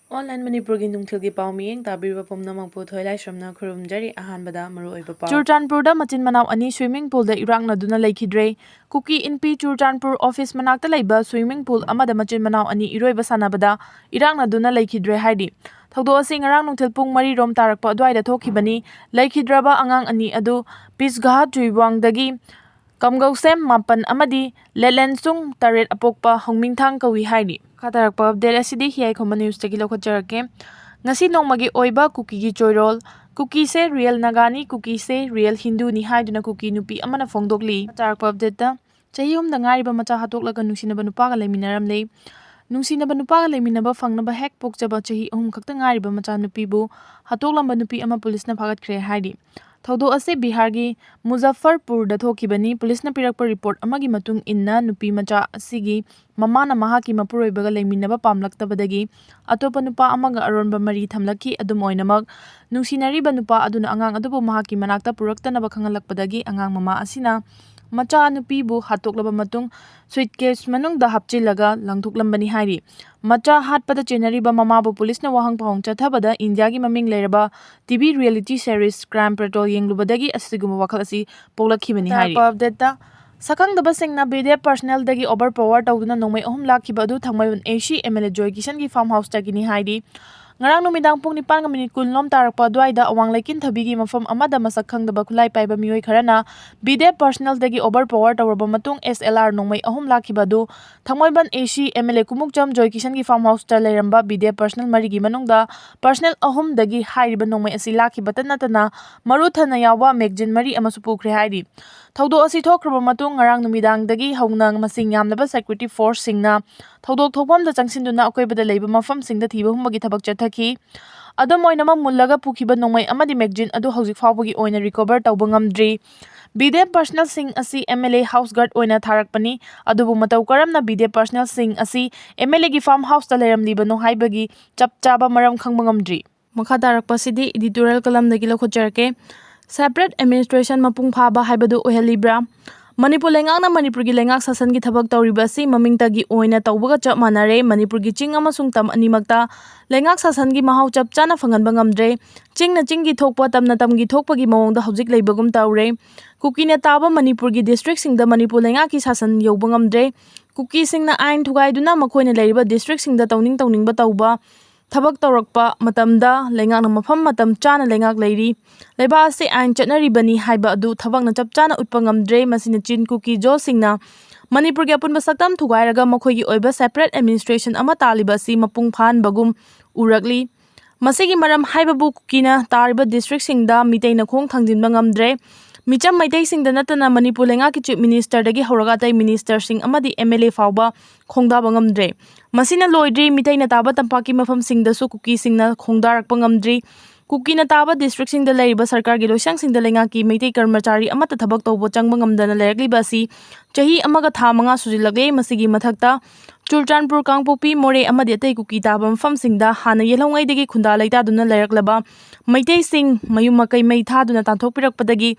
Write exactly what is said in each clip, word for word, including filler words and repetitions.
Online ꯃꯅꯤꯄꯨꯔꯒꯤ ꯅꯨꯡꯊꯤꯜꯒꯤ ꯄꯥꯎ ꯃꯤꯠꯌꯦꯡ ꯇꯥꯕꯤꯔꯤꯕ ꯄꯨꯝꯅꯃꯛꯄꯨ ꯊꯣꯏꯂꯥꯏꯁ꯭ꯔꯝꯅ ꯈꯨꯔꯨꯝꯖꯔꯤ꯫ ꯑꯍꯥꯟꯕꯗ ꯃꯔꯨꯑꯣꯏꯕ ꯄꯥꯎ꯫ ꯆꯨꯔꯆꯥꯟꯄꯨꯔꯗ ꯃꯆꯤꯟ ꯃꯅꯥꯎ ꯑꯅꯤ swimming poolꯗ ꯏꯔꯥꯛꯅꯗꯨꯅ ꯂꯩꯈꯤꯗ꯭ꯔꯦ꯫ ꯀꯨꯀꯤ ꯏꯟꯄꯤ ꯆꯨꯔꯆꯥꯟꯄꯨꯔ office ꯃꯅꯥꯛꯇ ꯂꯩꯕ swimming pool ꯑꯃꯗ ꯃꯆꯤꯟ ꯃꯅꯥꯎ ꯑꯅꯤ ꯏꯔꯣꯏꯕ ꯁꯥꯟꯅꯕꯗ ꯏꯔꯥꯛꯅꯗꯨꯅ ꯂꯩꯈꯤꯗ꯭ꯔꯦ ꯍꯥꯏꯔꯤ꯫ ꯊꯧꯗꯣꯛ ꯑꯁꯤ ꯉꯔꯥꯡ ꯅꯨꯡꯊꯤꯜ ꯄꯨꯡ ꯃꯔꯤ ꯔꯣꯝ ꯇꯥꯔꯛꯄ ꯑꯗꯨꯋꯥꯏꯗ ꯊꯣꯛꯈꯤꯕꯅꯤ꯫ ꯂꯩꯈꯤꯗ꯭ꯔꯕ ꯑꯉꯥꯡ ꯑꯅꯤ ꯑꯗꯨ ꯄꯤꯁꯒꯥꯍ ꯖꯨꯏꯋꯥꯡꯗꯒꯤ ꯀꯝꯒꯧꯁꯦꯝ ꯃꯥꯄꯟ ꯑꯃꯗꯤ ꯂꯦꯂꯦꯟꯁꯨꯡ ꯇꯔꯦꯠ ꯑꯄꯣꯛꯄ ꯍꯧꯃꯤꯡꯊꯥꯡ ꯀꯧꯏ ꯍꯥꯏꯔꯤ꯫ ꯃꯈꯥ ꯇꯥꯔꯛꯄ update ꯑꯁꯤꯗꯤ ꯍꯤꯌꯥꯏꯈꯣꯝꯕ newsꯇꯒꯤ ꯂꯧꯈꯠꯆꯔꯛꯀꯦ꯫ ꯉꯁꯤ ꯅꯣꯡꯃꯒꯤ ꯑꯣꯏꯕ ꯀꯨꯀꯤꯒꯤ ꯆꯣꯏꯔꯣꯜ꯫ ꯀꯨꯀꯤꯁꯦ real ꯅꯥꯒꯥꯅꯤ, ꯀꯨꯀꯤꯁꯦ real ꯍꯤꯟꯗꯨꯅꯤ ꯍꯥꯏꯗꯨꯅ ꯀꯨꯀꯤ ꯅꯨꯄꯤ ꯑꯃꯅ ꯐꯣꯡꯗꯣꯛꯂꯤ꯫ ꯃꯈꯥ ꯇꯥꯔꯛꯄ updateꯇ, ꯆꯍꯤ ꯑꯍꯨꯝꯗ ꯉꯥꯏꯔꯤꯕ ꯃꯆꯥ ꯍꯥꯠꯇꯣꯛꯂꯒ ꯅꯨꯡꯁꯤꯅꯕ ꯅꯨꯄꯥꯒ ꯂꯩꯃꯤꯟꯅꯔꯝꯂꯦ꯫ ꯅꯨꯡꯁꯤꯅꯕ ꯅꯨꯄꯥꯒ ꯂꯩꯃꯤꯟꯅꯕ ꯐꯪꯅꯕ ꯍꯦꯛ ꯄꯣꯛꯆꯕ ꯆꯍꯤ ꯑꯍꯨꯝ ꯈꯛꯇ ꯉꯥꯏꯔꯤꯕ ꯃꯆꯥꯅꯨꯄꯤꯕꯨ ꯍꯥꯠꯇꯣꯛꯂꯝꯕ ꯅꯨꯄꯤ ꯑꯃ ꯄꯨꯂꯤꯁꯅ ꯐꯥꯒꯠꯈ꯭ꯔꯦ ꯍꯥꯏꯔꯤ꯫ ꯊꯧꯗꯣꯛ ꯑꯁꯤ ꯕꯤꯍꯥꯔꯒꯤ ꯃꯨꯖꯐꯔꯄꯨꯔꯗ ꯊꯣꯛꯈꯤꯕꯅꯤ꯫ ꯄꯨꯂꯤꯁꯅ ꯄꯤꯔꯛꯄ report ꯑꯃꯒꯤ ꯃꯇꯨꯡ ꯏꯟꯅ, ꯅꯨꯄꯤ ꯃꯆꯥ ꯑꯁꯤꯒꯤ ꯃꯃꯥꯅ ꯃꯍꯥꯛꯀꯤ ꯃꯄꯨꯔꯣꯏꯕꯒ ꯂꯩꯃꯤꯟꯅꯕ ꯄꯥꯝꯂꯛꯇꯕꯗꯒꯤ ꯑꯇꯣꯞꯄ ꯅꯨꯄꯥ ꯑꯃꯒ ꯑꯔꯣꯟꯕ ꯃꯔꯤ ꯊꯝꯂꯛꯈꯤ꯫ ꯑꯗꯨꯝ ꯑꯣꯏꯅꯃꯛ, ꯅꯨꯡꯁꯤꯅꯔꯤꯕ ꯅꯨꯄꯥ ꯑꯗꯨꯅ ꯑꯉꯥꯡ ꯑꯗꯨꯕꯨ ꯃꯍꯥꯛꯀꯤ ꯃꯅꯥꯛꯇ ꯄꯨꯔꯛꯇꯅꯕ ꯈꯪꯍꯜꯂꯛꯄꯗꯒꯤ, ꯑꯉꯥꯡ ꯃꯃꯥ ꯑꯁꯤꯅ ꯃꯆꯥ ꯅꯨꯄꯤꯕꯨ ꯍꯥꯠꯇꯣꯛꯂꯕ ꯃꯇꯨꯡ, suitcase ꯃꯅꯨꯡꯗ ꯍꯥꯞꯆꯤꯜꯂꯒ ꯂꯪꯊꯣꯛꯂꯝꯕꯅꯤ ꯍꯥꯏꯔꯤ꯫ ꯃꯆꯥ ꯍꯥꯠꯄꯗ ꯆꯦꯟꯅꯔꯤꯕ ꯃꯃꯥꯕꯨ ꯄꯨꯂꯤꯁꯅ ꯋꯥꯍꯪ ꯄꯥꯎꯍꯪ ꯆꯠꯊꯕꯗ, ꯏꯟꯗꯤꯌꯥꯒꯤ ꯃꯃꯤꯡ ꯂꯩꯔꯕ TV reality series Crime Patrol ꯌꯦꯡꯂꯨꯕꯗꯒꯤ ꯑꯁꯤꯒꯨꯝꯕ ꯋꯥꯈꯜ ꯑꯁꯤ ꯄꯣꯛꯂꯛꯈꯤꯕꯅꯤ ꯍꯥꯏꯔꯤ꯫ ꯇꯥꯔꯛꯄ updateꯇ, ꯁꯛꯈꯪꯗꯕꯁꯤꯡꯅ BDF personnelꯗꯒꯤ overpower ꯇꯧꯗꯨꯅ ꯅꯣꯡꯃꯩ ꯑꯍꯨꯝ ꯂꯥꯛꯈꯤꯕ ꯑꯗꯨ ꯊꯥꯡꯃꯩꯕꯟ AC MLA ꯖꯣꯏ ꯀꯤꯁꯟꯒꯤ farm houseꯇꯒꯤꯅꯤ ꯍꯥꯏꯔꯤ꯫ ꯉꯔꯥꯡ ꯅꯨꯃꯤꯗꯥꯡ ꯄꯨꯡ ꯅꯤꯄꯥꯟꯒ minute ꯀꯨꯟ ꯂꯣꯝ ꯇꯥꯔꯛꯄ ꯑꯗꯨꯋꯥꯏꯗ ꯑꯋꯥꯡ ꯂꯩꯀꯤꯟꯊꯕꯤꯒꯤ ꯃꯐꯝ ꯑꯃꯗ ꯃꯁꯛ ꯈꯪꯗꯕ ꯈꯨꯠꯂꯥꯏ ꯄꯥꯏꯕ ꯃꯤꯑꯣꯏ ꯈꯔꯅ BDF personnelꯗꯒꯤ overpower ꯇꯧꯔꯕ ꯃꯇꯨꯡ, SLR ꯅꯣꯡꯃꯩ ꯑꯍꯨꯝ ꯂꯥꯛꯈꯤꯕ ꯑꯗꯨ ꯊꯥꯡꯃꯩꯕꯟ AC MLA ꯀꯨꯃꯨꯛꯆꯝ ꯖꯣꯏ ꯀꯤꯁꯟꯒꯤ farm houseꯇ ꯂꯩꯔꯝꯕ BDF personnel ꯃꯔꯤꯒꯤ ꯃꯅꯨꯡꯗ personnel ꯑꯍꯨꯝꯗꯒꯤ ꯍꯥꯏꯔꯤꯕ ꯅꯣꯡꯃꯩ ꯑꯁꯤ ꯂꯥꯛꯈꯤꯕꯇ ꯅꯠꯇꯅ, ꯃꯔꯨ ꯊꯟꯅ ꯌꯥꯎꯕ magazine ꯃꯔꯤ ꯑꯃꯁꯨ ꯄꯨꯈ꯭ꯔꯦ ꯍꯥꯏꯔꯤ꯫ ꯊꯧꯗꯣꯛ ꯑꯁꯤ ꯊꯣꯛꯈ꯭ꯔꯕ ꯃꯇꯨꯡ, ꯉꯔꯥꯡ ꯅꯨꯃꯤꯗꯥꯡꯗꯒꯤ ꯍꯧꯅ ꯃꯁꯤꯡ ꯌꯥꯝꯂꯕ security forceꯁꯤꯡꯅ ꯊꯧꯗꯣꯛ ꯊꯣꯛꯐꯝꯗ ꯆꯪꯁꯤꯟꯗꯨꯅ ꯑꯀꯣꯏꯕꯗ ꯂꯩꯕ ꯃꯐꯝꯁꯤꯡꯗ ꯊꯤꯕ ꯍꯨꯝꯕꯒꯤ ꯊꯕꯛ ꯆꯠꯊꯈꯤ꯫ ꯑꯗꯨꯝ ꯑꯣꯏꯅꯃꯛ, ꯃꯨꯜꯂꯒ ꯄꯨꯈꯤꯕ ꯅꯣꯡꯃꯩ ꯑꯃꯗꯤ magazine ꯑꯗꯨ ꯍꯧꯖꯤꯛ ꯐꯥꯎꯕꯒꯤ ꯑꯣꯏꯅ recover ꯇꯧꯕ ꯉꯝꯗ꯭ꯔꯤ꯫ BDF personnelꯁꯤꯡ ꯑꯁꯤ MLA house guard ꯑꯣꯏꯅ ꯊꯥꯔꯛꯄꯅꯤ, ꯑꯗꯨꯕꯨ ꯃꯇꯧ ꯀꯔꯝꯅ BDF personnelꯁꯤꯡ ꯑꯁꯤ MLAꯒꯤ farm houseꯇ ꯂꯩꯔꯝꯂꯤꯕꯅꯣ ꯍꯥꯏꯕꯒꯤ ꯆꯞ ꯆꯥꯕ ꯃꯔꯝ ꯈꯪꯕ ꯉꯝꯗ꯭ꯔꯤ꯫ ꯃꯈꯥ ꯇꯥꯔꯛꯄꯁꯤꯗꯤ editorial columnꯗꯒꯤ ꯂꯧꯈꯠꯆꯔꯛꯀꯦ꯫ Separate administration ꯃꯄꯨꯡ ꯐꯥꯕ ꯍꯥꯏꯕꯗꯨ ꯑꯣꯏꯍꯜꯂꯤꯕ꯭ꯔꯥ? ꯃꯅꯤꯄꯨꯔ ꯂꯩꯉꯥꯛꯅ ꯃꯅꯤꯄꯨꯔꯒꯤ ꯂꯩꯉꯥꯛ ꯁꯥꯁꯟꯒꯤ ꯊꯕꯛ ꯇꯧꯔꯤꯕ ꯑꯁꯤ ꯃꯃꯤꯡꯇꯒꯤ ꯑꯣꯏꯅ ꯇꯧꯕꯒ ꯆꯞ ꯃꯥꯟꯅꯔꯦ꯫ ꯃꯅꯤꯄꯨꯔꯒꯤ ꯆꯤꯡ ꯑꯃꯁꯨꯡ ꯇꯝ ꯑꯅꯤꯃꯛꯇ ꯂꯩꯉꯥꯛ ꯁꯥꯁꯟꯒꯤ ꯃꯍꯥꯎ ꯆꯞ ꯆꯥꯅ ꯐꯪꯍꯟꯕ ꯉꯝꯗ꯭ꯔꯦ꯫ ꯆꯤꯡꯅ ꯆꯤꯡꯒꯤ ꯊꯣꯛꯄ, ꯇꯝꯅ ꯇꯝꯒꯤ ꯊꯣꯛꯄꯒꯤ ꯃꯑꯣꯡꯗ ꯍꯧꯖꯤꯛ ꯂꯩꯕꯒꯨꯝ ꯇꯧꯔꯦ꯫ ꯀꯨꯀꯤꯅ ꯇꯥꯕ ꯃꯅꯤꯄꯨꯔꯒꯤ ꯗꯤꯁꯇ꯭ꯔꯤꯛꯁꯤꯡꯗ ꯃꯅꯤꯄꯨꯔ ꯂꯩꯉꯥꯛꯀꯤ ꯁꯥꯁꯟ ꯌꯧꯕ ꯉꯝꯗ꯭ꯔꯦ꯫ ꯀꯨꯀꯤꯁꯤꯡꯅ ꯑꯥꯏꯟ ꯊꯨꯒꯥꯏꯗꯨꯅ ꯃꯈꯣꯏꯅ ꯂꯩꯔꯤꯕ ꯗꯤꯁꯇ꯭ꯔꯤꯛꯁꯤꯡꯗ ꯇꯧꯅꯤꯡ ꯇꯧꯅꯤꯡꯕ ꯇꯧꯕ, ꯊꯕꯛ ꯇꯧꯔꯛꯄ ꯃꯇꯝꯗ ꯂꯩꯉꯥꯛꯅ ꯃꯐꯝ ꯃꯇꯝ ꯆꯥꯅ ꯂꯩꯉꯥꯛ ꯂꯩꯔꯤ꯫ ꯂꯩꯕꯥꯛ ꯑꯁꯤ ꯑꯥꯏꯟ ꯆꯠꯅꯔꯤꯕꯅꯤ ꯍꯥꯏꯕ ꯑꯗꯨ ꯊꯕꯛꯅ ꯆꯞ ꯆꯥꯅ ꯎꯠꯄ ꯉꯝꯗ꯭ꯔꯦ꯫ ꯃꯁꯤꯅ ꯆꯤꯟ ꯀꯨꯀꯤ ꯖꯣꯁꯤꯡꯅ ꯃꯅꯤꯄꯨꯔꯒꯤ ꯑꯄꯨꯟꯕ ꯁꯛꯇꯝ ꯊꯨꯒꯥꯏꯔꯒ ꯃꯈꯣꯏꯒꯤ ꯑꯣꯏꯕ ꯁꯦꯄꯔꯦꯠ ꯑꯦꯗꯃꯤꯅꯤꯁꯇ꯭ꯔꯦꯁꯟ ꯑꯃ ꯇꯥꯜꯂꯤꯕ ꯑꯁꯤ ꯃꯄꯨꯡ ꯐꯥꯍꯟꯕꯒꯨꯝ ꯎꯔꯛꯂꯤ꯫ ꯃꯁꯤꯒꯤ ꯃꯔꯝ ꯍꯥꯏꯕꯕꯨ ꯀꯨꯀꯤꯅ ꯇꯥꯔꯤꯕ ꯗꯤꯁꯇ꯭ꯔꯤꯛꯁꯤꯡꯗ ꯃꯤꯇꯩꯅ ꯈꯣꯡ ꯊꯥꯡꯖꯤꯟꯕ ꯉꯝꯗ꯭ꯔꯦ꯫ ꯃꯤꯆꯝ ꯃꯩꯇꯩꯁꯤꯡꯗ ꯅꯠꯇꯅ ꯃꯅꯤꯄꯨꯔ ꯂꯩꯉꯥꯛꯀꯤ ꯆꯤꯐ ꯃꯤꯅꯤꯁꯇꯔꯗꯒꯤ ꯍꯧꯔꯒ ꯑꯇꯩ ꯃꯤꯅꯤꯁꯇꯔꯁꯤꯡ ꯑꯃꯗꯤ ꯑꯦꯝ ꯑꯦꯜ ꯑꯦ ꯐꯥꯎꯕ ꯈꯣꯡꯗꯥꯕ ꯉꯝꯗ꯭ꯔꯦ꯫ ꯃꯁꯤꯅ ꯂꯣꯏꯗ꯭ꯔꯤ, ꯃꯤꯇꯩꯅ ꯇꯥꯕ ꯇꯝꯄꯥꯛꯀꯤ ꯃꯐꯝꯁꯤꯡꯗꯁꯨ ꯀꯨꯀꯤꯁꯤꯡꯅ ꯈꯣꯡꯗꯥꯔꯛꯄ ꯉꯝꯗ꯭ꯔꯤ꯫ ꯀꯨꯀꯤꯅ ꯇꯥꯕ ꯗꯤꯁꯇ꯭ꯔꯤꯛꯁꯤꯡꯗ ꯂꯩꯔꯤꯕ ꯁꯔꯀꯥꯔꯒꯤ ꯂꯣꯏꯁꯪꯁꯤꯡꯗ ꯂꯩꯉꯥꯛꯀꯤ ꯃꯩꯇꯩ ꯀꯔꯃꯆꯥꯔꯤ ꯑꯃꯠꯇ ꯊꯕꯛ ꯇꯧꯕ ꯆꯪꯕ ꯉꯝꯗꯅ ꯂꯩꯔꯛꯂꯤꯕ ꯑꯁꯤ ꯆꯍꯤ ꯑꯃꯒ ꯊꯥ ꯃꯉꯥ ꯁꯨꯖꯤꯜꯂꯛꯂꯦ꯫ ꯃꯁꯤꯒꯤ ꯃꯊꯛꯇ ꯆꯨꯔꯆꯥꯟꯄꯨꯔ, ꯀꯥꯡꯄꯣꯛꯄꯤ, ꯃꯣꯔꯦ ꯑꯃꯗꯤ ꯑꯇꯩ ꯀꯨꯀꯤ ꯇꯥꯕ ꯃꯐꯝꯁꯤꯡꯗ ꯍꯥꯟꯅ ꯌꯦꯜꯍꯧꯉꯩꯗꯒꯤ ꯈꯨꯟꯗꯥ ꯂꯩꯇꯥꯗꯨꯅ ꯂꯩꯔꯛꯂꯕ ꯃꯩꯇꯩꯁꯤꯡ ꯃꯌꯨꯝ ꯃꯀꯩ ꯃꯩ ꯊꯥꯗꯨꯅ ꯇꯥꯟꯊꯣꯛꯄꯤꯔꯛꯄꯗꯒꯤ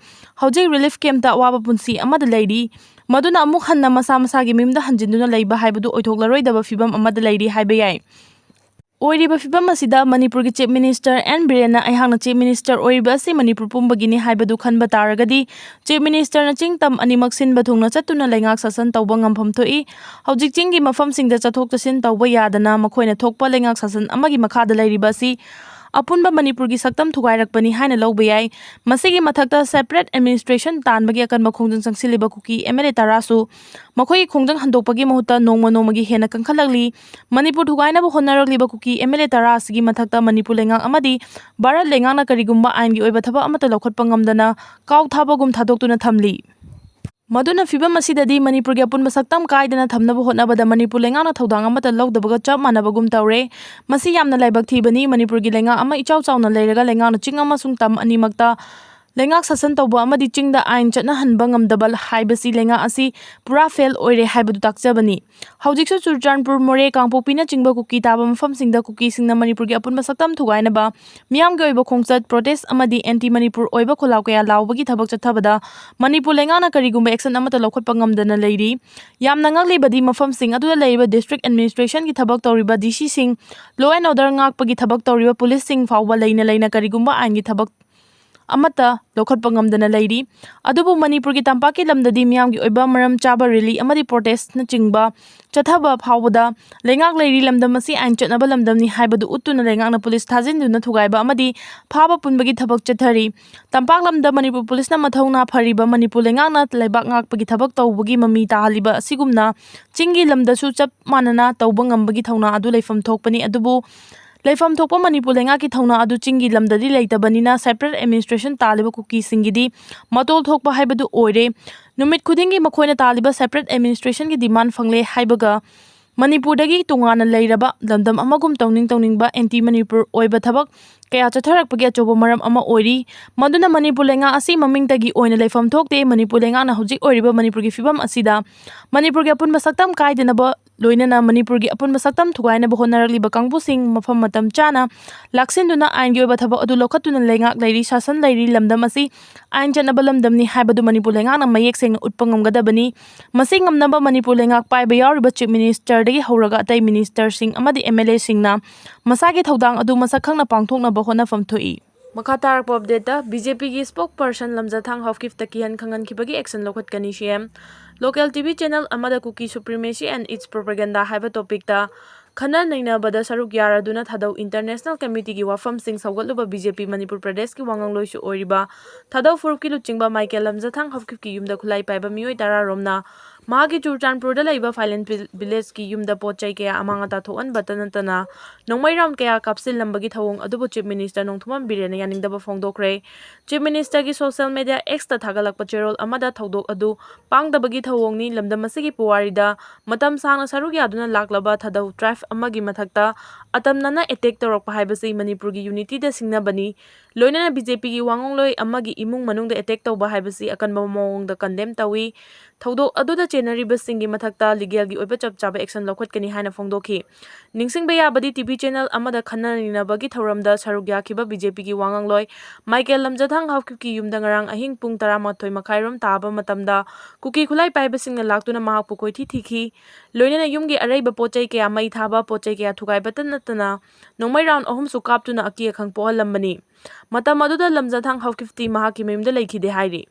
ꯍꯧꯖꯤꯛ ꯔꯤꯂꯤꯐ ꯀꯦꯝꯞꯇ ꯑꯋꯥꯕ ꯄꯨꯟꯁꯤ ꯑꯃꯗ ꯂꯩꯔꯤ꯫ ꯃꯗꯨꯅ ꯑꯃꯨꯛ ꯍꯟꯅ ꯃꯁꯥ ꯃꯁꯥꯒꯤ ꯃꯌꯨꯝꯗ ꯍꯟꯖꯤꯟꯗꯨꯅ ꯂꯩꯕ ꯍꯥꯏꯕꯗꯨ ꯑꯣꯏꯊꯣꯛꯂꯔꯣꯏꯗꯕ ꯐꯤꯕꯝ ꯑꯃꯗ ꯂꯩꯔꯤ ꯍꯥꯏꯕ ꯌꯥꯏ꯫ ꯑꯣꯏꯔꯤꯕ ꯐꯤꯕꯝ ꯑꯁꯤꯗ ꯃꯅꯤꯄꯨꯔꯒꯤ ꯆꯤꯐ ꯃꯤꯅꯤꯁꯇꯔ ꯑꯦꯟ ꯕꯤꯔꯦꯟꯅ ꯑꯩꯍꯥꯛꯅ ꯆꯤꯐ ꯃꯤꯅꯤꯁꯇꯔ ꯑꯣꯏꯔꯤꯕ ꯑꯁꯤ ꯃꯅꯤꯄꯨꯔ ꯄꯨꯝꯕꯒꯤꯅꯤ ꯍꯥꯏꯕꯗꯨ ꯈꯟꯕ ꯇꯥꯔꯒꯗꯤ, ꯆꯤꯐ ꯃꯤꯅꯤꯁꯇꯔꯅ ꯆꯤꯡ ꯇꯝ ꯑꯅꯤꯃꯛ ꯁꯤꯟꯕ ꯊꯨꯡꯅ ꯆꯠꯇꯨꯅ ꯂꯩꯉꯥꯛ ꯁꯥꯁꯟ ꯇꯧꯕ ꯉꯝꯐꯝ ꯊꯣꯛꯏ꯫ ꯍꯧꯖꯤꯛ ꯆꯤꯡꯒꯤ ꯃꯐꯝꯁꯤꯡꯗ ꯆꯠꯊꯣꯛ ꯆꯠꯁꯤꯟ ꯇꯧꯕ ꯌꯥꯗꯅ ꯃꯈꯣꯏꯅ ꯊꯣꯛꯄ ꯂꯩꯉꯥꯛ ꯁꯥꯁꯟ ꯑꯃꯒꯤ ꯃꯈꯥꯗ ꯂꯩꯔꯤꯕ ꯑꯁꯤ ꯑꯄꯨꯟꯕ ꯃꯅꯤꯄꯨꯔꯒꯤ ꯁꯛꯇꯝ ꯊꯨꯒꯥꯏꯔꯛꯄꯅꯤ ꯍꯥꯏꯅ ꯂꯧꯕ ꯌꯥꯏ꯫ ꯃꯁꯤꯒꯤ ꯃꯊꯛꯇ ꯁꯦꯄꯔꯦꯠ ꯑꯦꯗꯃꯤꯅꯤꯁꯇ꯭ꯔꯦꯁꯟ ꯇꯥꯟꯕꯒꯤ ꯑꯀꯟꯕ ꯈꯣꯡꯖꯪ ꯆꯪꯁꯤꯜꯂꯤꯕ ꯀꯨꯀꯤ ꯑꯦꯝ ꯑꯦꯜ ꯑꯦ ꯇꯔꯥꯁꯨ ꯃꯈꯣꯏꯒꯤ ꯈꯣꯡꯖꯪ ꯍꯟꯗꯣꯛꯄꯒꯤ ꯃꯍꯨꯠꯇ ꯅꯣꯡꯃ ꯅꯣꯡꯃꯒꯤ ꯍꯦꯟꯅ ꯀꯟꯈꯠꯂꯛꯂꯤ꯫ ꯃꯅꯤꯄꯨꯔ ꯊꯨꯒꯥꯏꯅꯕ ꯍꯣꯠꯅꯔꯛꯂꯤꯕ ꯀꯨꯀꯤ ꯑꯦꯝ ꯑꯦꯜ ꯑꯦ ꯇꯔꯥ ꯑꯁꯤꯒꯤ ꯃꯊꯛꯇ ꯃꯅꯤꯄꯨꯔ ꯂꯩꯉꯥꯛ ꯑꯃꯗꯤ ꯚꯥꯔꯠ ꯂꯩꯉꯥꯛꯅ ꯀꯔꯤꯒꯨꯝꯕ ꯑꯥꯏꯟꯒꯤ ꯑꯣꯏꯕ ꯊꯕꯛ ꯑꯃꯠꯇ ꯂꯧꯈꯠꯄ ꯉꯝꯗꯅ ꯀꯥꯎ ꯊꯥꯕꯒꯨꯝ ꯊꯥꯗꯣꯛꯇꯨꯅ ꯊꯝꯂꯤ꯫ ꯃꯗꯨꯅ ꯐꯤꯕꯝ ꯑꯁꯤꯗꯗꯤ ꯃꯅꯤꯄꯨꯔꯒꯤ ꯑꯄꯨꯟꯕ ꯁꯛꯇꯝ ꯀꯥꯏꯗꯅ ꯊꯝꯅꯕ ꯍꯣꯠꯅꯕꯗ ꯃꯅꯤꯄꯨꯔ ꯂꯩꯉꯥꯛꯅ ꯊꯧꯗꯥꯡ ꯑꯃꯠꯇ ꯂꯧꯗꯕꯒ ꯆꯞ ꯃꯥꯟꯅꯕꯒꯨꯝ ꯇꯧꯔꯦ꯫ ꯃꯁꯤ ꯌꯥꯝꯅ ꯂꯥꯏꯕꯛ ꯊꯤꯕꯅꯤ꯫ ꯃꯅꯤꯄꯨꯔꯒꯤ ꯂꯩꯉꯥꯛ ꯑꯃ ꯏꯆꯥꯎ ꯆꯥꯎꯅ ꯂꯩꯔꯒ ꯂꯩꯉꯥꯛꯅ ꯆꯤꯡ ꯑꯃꯁꯨꯡ ꯇꯝ ꯑꯅꯤꯃꯛꯇ ꯂꯩꯉꯥꯛ ꯁꯥꯁꯟ ꯇꯧꯕ ꯑꯃꯗꯤ ꯆꯤꯡꯗ ꯑꯥꯏꯟ ꯆꯠꯅꯍꯟꯕ ꯉꯝꯗꯕ ꯍꯥꯏꯕꯁꯤ ꯂꯩꯉꯥꯛ ꯑꯁꯤ ꯄꯨꯔꯥ ꯐꯦꯜ ꯑꯣꯏꯔꯦ ꯍꯥꯏꯕꯗꯨ ꯇꯥꯛꯆꯕꯅꯤ꯫ ꯍꯧꯖꯤꯛꯁꯨ ꯆꯨꯔꯆꯥꯟꯄꯨꯔ, ꯃꯣꯔꯦ, ꯀꯥꯡꯄꯣꯛꯄꯤꯅꯆꯤꯡꯕ ꯀꯨꯀꯤ ꯇꯥꯕ ꯃꯐꯝꯁꯤꯡꯗ ꯀꯨꯀꯤꯁꯤꯡꯅ ꯃꯅꯤꯄꯨꯔꯒꯤ ꯑꯄꯨꯟꯕ ꯁꯛꯇꯝ ꯊꯨꯒꯥꯏꯅꯕ ꯃꯤꯌꯥꯝꯒꯤ ꯑꯣꯏꯕ ꯈꯣꯡꯆꯠ, ꯄ꯭ꯔꯣꯇꯦꯁ ꯑꯃꯗꯤ ꯑꯦꯟꯇꯤ ꯃꯅꯤꯄꯨꯔ ꯑꯣꯏꯕ ꯈꯣꯜꯂꯥꯎ ꯀꯌꯥ ꯂꯥꯎꯕꯒꯤ ꯊꯕꯛ ꯆꯠꯊꯕꯗ ꯃꯅꯤꯄꯨꯔ ꯂꯩꯉꯥꯛꯅ ꯀꯔꯤꯒꯨꯝꯕ ꯑꯦꯛꯁꯟ ꯑꯃꯠꯇ ꯂꯧꯈꯠꯄ ꯉꯝꯗꯅ ꯂꯩꯔꯤ꯫ ꯌꯥꯝꯅ ꯉꯛꯂꯤꯕꯗꯤ ꯃꯐꯝꯁꯤꯡ ꯑꯗꯨꯗ ꯂꯩꯔꯤꯕ ꯗꯤꯁꯇ꯭ꯔꯤꯛ ꯑꯦꯗꯃꯤꯅꯤꯁꯇ꯭ꯔꯦꯁꯟꯒꯤ ꯊꯕꯛ ꯇꯧꯔꯤꯕ ꯗꯤ ꯁꯤꯁꯤꯡ, ꯂꯣ ꯑꯦꯟ ꯑꯣꯔꯗꯔ ꯉꯥꯛꯄꯒꯤ ꯊꯕꯛ ꯇꯧꯔꯤꯕ ꯄꯨꯂꯤꯁꯁꯤꯡ ꯐꯥꯎꯕ ꯂꯩꯅ ꯂꯩꯅ ꯀꯔꯤꯒꯨꯝꯕ ꯑꯥꯏꯟꯒꯤ ꯊꯕꯛ ꯑꯃꯠꯇ ꯂꯧꯈꯠꯄ ꯉꯝꯗꯅ ꯂꯩꯔꯤ꯫ ꯑꯗꯨꯕꯨ ꯃꯅꯤꯄꯨꯔꯒꯤ ꯇꯝꯄꯥꯛꯀꯤ ꯂꯝꯗꯗꯤ ꯃꯤꯌꯥꯝꯒꯤ ꯑꯣꯏꯕ ꯃꯔꯝ ꯆꯥꯕ ꯔꯦꯂꯤ ꯑꯃꯗꯤ ꯄ꯭ꯔꯣꯇꯦꯁꯅꯆꯤꯡꯕ ꯆꯠꯊꯕ ꯐꯥꯎꯕꯗ ꯂꯩꯉꯥꯛ ꯂꯩꯔꯤ, ꯂꯝꯗꯝ ꯑꯁꯤ ꯑꯥꯏꯟ ꯆꯠꯅꯕ ꯂꯝꯗꯝꯅꯤ ꯍꯥꯏꯕꯗꯨ ꯎꯠꯇꯨꯅ ꯂꯩꯉꯥꯛꯅ ꯄꯨꯂꯤꯁ ꯊꯥꯖꯤꯟꯗꯨꯅ ꯊꯨꯒꯥꯏꯕ ꯑꯃꯗꯤ ꯐꯥꯕ ꯄꯨꯟꯕꯒꯤ ꯊꯕꯛ ꯆꯠꯊꯔꯤ꯫ ꯇꯝꯄꯥꯛ ꯂꯝꯗ ꯃꯅꯤꯄꯨꯔ ꯄꯨꯂꯤꯁꯅ ꯃꯊꯧꯅꯥ ꯐꯔꯤꯕ ꯃꯅꯤꯄꯨꯔ ꯂꯩꯉꯥꯛꯅ ꯂꯩꯕꯥꯛ ꯉꯥꯛꯄꯒꯤ ꯊꯕꯛ ꯇꯧꯕꯒꯤ ꯃꯃꯤ ꯇꯥꯍꯜꯂꯤꯕ ꯑꯁꯤꯒꯨꯝꯅ ꯆꯤꯡꯒꯤ ꯂꯝꯗꯁꯨ ꯆꯞ ꯃꯥꯟꯅꯅ ꯇꯧꯕ ꯉꯝꯕꯒꯤ ꯊꯧꯅꯥ ꯑꯗꯨ ꯂꯩꯐꯝ ꯊꯣꯛꯄꯅꯤ꯫ ꯑꯗꯨꯕꯨ ꯂꯩꯐꯝ ꯊꯣꯛꯄ ꯃꯅꯤꯄꯨꯔ ꯂꯩꯉꯥꯛꯀꯤ ꯊꯧꯅꯥ ꯑꯗꯨ ꯆꯤꯡꯒꯤ ꯂꯝꯗꯗꯤ ꯂꯩꯇꯕꯅꯤꯅ separate administration ꯇꯥꯜꯂꯤꯕ ꯀꯨꯀꯤꯁꯤꯡꯒꯤꯗꯤ ꯃꯇꯣꯜ ꯊꯣꯛꯄ ꯍꯥꯏꯕꯗꯨ ꯑꯣꯏꯔꯦ꯫ ꯅꯨꯃꯤꯠ ꯈꯨꯗꯤꯡꯒꯤ ꯃꯈꯣꯏꯅ ꯇꯥꯜꯂꯤꯕ separate administrationꯒꯤ demand ꯐꯪꯂꯦ ꯍꯥꯏꯕꯒ ꯃꯅꯤꯄꯨꯔꯗꯒꯤ ꯇꯣꯉꯥꯟꯅ ꯂꯩꯔꯕ ꯂꯝꯗꯝ ꯑꯃꯒꯨꯝ ꯇꯧꯅꯤꯡ ꯇꯧꯅꯤꯡꯕ ꯑꯦꯟꯇꯤ ꯃꯅꯤꯄꯨꯔ ꯑꯣꯏꯕ ꯊꯕꯛ ꯀꯌꯥ ꯆꯠꯊꯔꯛꯄꯒꯤ ꯑꯆꯧꯕ ꯃꯔꯝ ꯑꯃ ꯑꯣꯏꯔꯤ꯫ ꯃꯗꯨꯅ ꯃꯅꯤꯄꯨꯔ ꯂꯩꯉꯥꯛ ꯑꯁꯤ ꯃꯃꯤꯡꯇꯒꯤ ꯑꯣꯏꯅ ꯂꯩꯐꯝ ꯊꯣꯛꯇꯦ꯫ ꯃꯅꯤꯄꯨꯔ ꯂꯩꯉꯥꯛꯅ ꯍꯧꯖꯤꯛ ꯑꯣꯏꯔꯤꯕ ꯃꯅꯤꯄꯨꯔꯒꯤ ꯐꯤꯕꯝ ꯑꯁꯤꯗ ꯃꯅꯤꯄꯨꯔꯒꯤ ꯑꯄꯨꯟꯕ ꯁꯛꯇꯝ ꯀꯥꯏꯗꯅꯕ ꯂꯣꯏꯅꯅ ꯃꯅꯤꯄꯨꯔꯒꯤ ꯑꯄꯨꯟꯕ ꯁꯛꯇꯝ ꯊꯨꯒꯥꯏꯅꯕ ꯍꯣꯠꯅꯔꯛꯂꯤꯕ ꯀꯥꯡꯕꯨꯁꯤꯡ ꯃꯐꯝ ꯃꯇꯝ ꯆꯥꯅ ꯂꯥꯛꯁꯤꯟꯗꯨꯅ ꯑꯥꯏꯟꯒꯤ ꯑꯣꯏꯕ ꯊꯕꯛ ꯑꯗꯨ ꯂꯧꯈꯠꯇꯨꯅ ꯂꯩꯉꯥꯛ ꯂꯩꯔꯤ, ꯁꯥꯁꯟ ꯂꯩꯔꯤ, ꯂꯝꯗꯝ ꯑꯁꯤ ꯑꯥꯏꯟ ꯆꯠꯅꯕ ꯂꯝꯗꯝꯅꯤ ꯍꯥꯏꯕꯗꯨ ꯃꯅꯤꯄꯨꯔ ꯂꯩꯉꯥꯛꯅ ꯃꯌꯦꯛ ꯁꯦꯡꯅ ꯎꯠꯄ ꯉꯝꯒꯗꯕꯅꯤ꯫ ꯃꯁꯤ ꯉꯝꯅꯕ ꯃꯅꯤꯄꯨꯔ ꯂꯩꯉꯥꯛ ꯄꯥꯏꯕ ꯌꯥꯎꯔꯤꯕ Chief Ministerꯗꯒꯤ ꯍꯧꯔꯒ ꯑꯇꯩ ministerꯁꯤꯡ ꯑꯃꯗꯤ MLAꯁꯤꯡꯅ ꯃꯁꯥꯒꯤ ꯊꯧꯗꯥꯡ ꯑꯗꯨ ꯃꯁꯛ ꯈꯪꯅ ꯄꯥꯡꯊꯣꯛꯅꯕ ꯍꯣꯠꯅꯐꯝ ꯊꯣꯛꯏ꯫ ꯃꯈꯥ ꯇꯥꯔꯛꯄ updateꯇ BJPꯒꯤ spokesperson ꯂꯝꯖꯥꯊꯥꯡ ꯍꯥꯎꯀꯤꯞꯇ ꯀꯤꯍꯟ ꯈꯪꯍꯟꯈꯤꯕꯒꯤ action ꯂꯧꯈꯠꯀꯅꯤ CM꯫ Local TV channel ꯑꯃꯗ Kuki supremacy and its propaganda ꯍꯥꯏꯕ topicꯇ ꯈꯟꯅ ꯅꯩꯅꯕꯗ ꯁꯔꯨꯛ ꯌꯥꯔꯗꯨꯅ ꯊꯥꯗꯧ International Committeeꯒꯤ ꯋꯥꯐꯝꯁꯤꯡ ꯁꯧꯒꯠꯂꯨꯕ BJP ꯃꯅꯤꯄꯨꯔ ꯄ꯭ꯔꯗꯦꯁꯀꯤ ꯋꯥꯉꯥꯡꯂꯣꯏꯁꯨ ꯑꯣꯏꯔꯤꯕ ꯊꯥꯗꯧ ꯐꯨꯔꯨꯞꯀꯤ ꯂꯨꯆꯤꯡꯕ ꯃꯥꯏꯀꯦꯜ ꯂꯝꯖꯥꯊꯥꯡ ꯍꯥꯎꯀꯤꯞꯀꯤ ꯌꯨꯝꯗ ꯈꯨꯠꯂꯥꯏ ꯄꯥꯏꯕ ꯃꯤꯑꯣꯏ ꯇꯔꯥꯔꯣꯝꯅ ꯃꯍꯥꯛꯀꯤ ꯆꯨꯔꯆꯥꯟꯄꯨꯔꯗ ꯂꯩꯕ ꯐꯥꯏꯂꯦꯟ ꯚꯤꯜ-, ꯚꯤꯂꯦꯖꯀꯤ ꯌꯨꯝꯗ ꯄꯣꯠ ꯆꯩ ꯀꯌꯥ ꯑꯃꯥꯡ ꯑꯇꯥ ꯊꯣꯛꯍꯟꯕꯇ ꯅꯠꯇꯅ ꯅꯣꯡꯃꯩ ꯔꯥꯎꯟ ꯀꯌꯥ ꯀꯥꯞꯁꯤꯜꯂꯝꯕꯒꯤ ꯊꯧꯑꯣꯡ ꯑꯗꯨꯕꯨ ꯆꯤꯐ ꯃꯤꯅꯤꯁꯇꯔ ꯅꯣꯡꯊꯣꯝꯕꯝ ꯕꯤꯔꯦꯟꯅ ꯌꯥꯅꯤꯡꯗꯕ ꯐꯣꯡꯗꯣꯛꯈ꯭ꯔꯦ꯫ ꯆꯤꯐ ꯃꯤꯅꯤꯁꯇꯔꯒꯤ ꯁꯣꯁꯤꯌꯦꯜ ꯃꯤꯗꯤꯌꯥ X-ꯇ ꯊꯥꯒꯠꯂꯛꯄ ꯆꯦꯔꯣꯜ ꯑꯃꯗ ꯊꯧꯗꯣꯛ ꯑꯗꯨ ꯄꯥꯡꯗꯕꯒꯤ ꯊꯧꯑꯣꯡꯅꯤ, ꯂꯝꯗꯝ ꯑꯁꯤꯒꯤ ꯄꯨꯋꯥꯔꯤꯗ ꯃꯇꯝ ꯁꯥꯡꯅ ꯁꯔꯨꯛ ꯌꯥꯗꯨꯅ ꯂꯥꯛꯂꯕ ꯊꯥꯗꯧ ꯇ꯭ꯔꯥꯏꯕ ꯑꯃꯒꯤ ꯃꯊꯛꯇ ꯑꯇꯝꯅꯅ ꯑꯦꯇꯦꯛ ꯇꯧꯔꯛꯄ ꯍꯥꯏꯕꯁꯤ ꯃꯅꯤꯄꯨꯔꯒꯤ ꯌꯨꯅꯤꯇꯤꯗ ꯁꯤꯡꯅꯕꯅꯤ꯫ ꯂꯣꯏꯅꯅ ꯕꯤ ꯖꯦ ꯄꯤꯒꯤ ꯋꯥꯉꯥꯡꯂꯣꯏ ꯑꯃꯒꯤ ꯏꯃꯨꯡ ꯃꯅꯨꯡꯗ ꯑꯦꯇꯦꯛ ꯇꯧꯕ ꯍꯥꯏꯕꯁꯤ ꯑꯀꯟꯕ ꯃꯑꯣꯡꯗ ꯀꯟꯗꯦꯝ ꯇꯧꯏ꯫ ꯊꯧꯗꯣꯛ ꯑꯗꯨꯗ ꯆꯦꯟꯅꯔꯤꯕꯁꯤꯡꯒꯤ ꯃꯊꯛꯇ ꯂꯤꯒꯦꯜꯒꯤ ꯑꯣꯏꯕ ꯆꯞ ꯆꯥꯕ ꯑꯦꯛꯁꯟ ꯂꯧꯈꯠꯀꯅꯤ ꯍꯥꯏꯅ ꯐꯣꯡꯗꯣꯛꯈꯤ꯫ ꯅꯤꯡꯁꯤꯡꯕ ꯌꯥꯕꯗꯤ, ꯇꯤ ꯚꯤ ꯆꯦꯅꯦꯜ ꯑꯃꯗ ꯈꯟꯅ ꯅꯩꯅꯕꯒꯤ ꯊꯧꯔꯝꯗ ꯁꯔꯨꯛ ꯌꯥꯈꯤꯕ ꯕꯤ ꯖꯦ ꯄꯤꯒꯤ ꯋꯥꯉꯥꯡꯂꯣꯏ ꯃꯥꯏꯀꯦꯜ ꯂꯝꯖꯥꯊꯥꯡ ꯍꯥꯎꯀꯤꯞꯀꯤ ꯌꯨꯝꯗ ꯉꯔꯥꯡ ꯑꯍꯤꯡ ꯄꯨꯡ ꯇꯔꯥꯃꯥꯊꯣꯏ ꯃꯈꯥꯏꯔꯣꯝ ꯇꯥꯕ ꯃꯇꯝꯗ ꯀꯨꯀꯤ ꯈꯨꯠꯂꯥꯏ ꯄꯥꯏꯕꯁꯤꯡꯅ ꯂꯥꯛꯇꯨꯅ ꯃꯍꯥꯛꯄꯨ ꯀꯣꯏꯊꯤ ꯊꯤꯈꯤ꯫ ꯂꯣꯏꯅꯅ ꯌꯨꯝꯒꯤ ꯑꯔꯩꯕ ꯄꯣꯠ ꯆꯩ ꯀꯌꯥ ꯃꯩ ꯊꯥꯕ, ꯄꯣꯠ ꯆꯩ ꯀꯌꯥ ꯊꯨꯒꯥꯏꯕꯇ ꯅꯠꯇꯅ ꯅꯣꯡꯃꯩ ꯔꯥꯎꯟ ꯑꯍꯨꯝꯁꯨ ꯀꯥꯞꯇꯨꯅ ꯑꯀꯤ ꯑꯈꯪ ꯄꯣꯛꯍꯜꯂꯝꯕꯅꯤ꯫ ꯃꯇꯝ ꯑꯗꯨꯗ ꯂꯝꯖꯥꯊꯥꯡ ꯍꯥꯎꯀꯤꯞꯇꯤ ꯃꯍꯥꯛꯀꯤ ꯃꯌꯨꯝꯗ ꯂꯩꯈꯤꯗꯦ ꯍꯥꯏꯔꯤ꯫